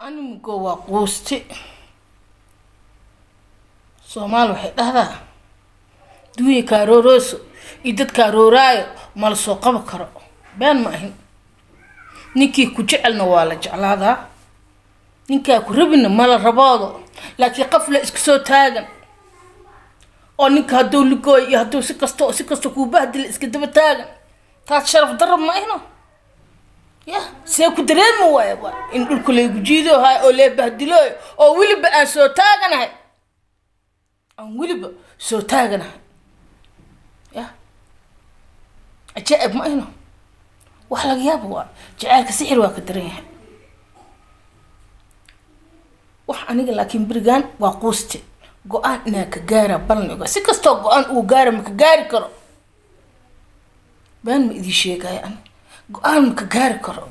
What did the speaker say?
Animgo waa quusti. Soomaali waxay dhahdaa duunya kaaroorooso iyo dad kaarooraayo ma la soo qaban karo. Been ma ahin. Ninkii ku jecelna waa la jeclaadaa, ninkaa ku rabina mala raboodo. Laakiin qof la iska soo taagan oo ninka hadduu ligooy iyo hadduu si kasta si kasta kuu bahdila iska daba taagan, taas sharaf darab ma ahno. Ya see ku dareemi waaya waay in dhulka laygu jiido hay oo lee bahdilooyo oo weliba aan soo taaganahay, aan weliba soo taaganahay. Ya cajaa'ib ma ahno? Wax laga yaaba waa jaceylka sixir waa ka daran yahay wax aniga. Laakiin berigaan waa quuste, go-aan inaa ka gaara balniga. Si kastoo go-aan uu gaara ma ka gaari karo. Been ma idin sheegaya, ani go-aan ma ka gaari karo.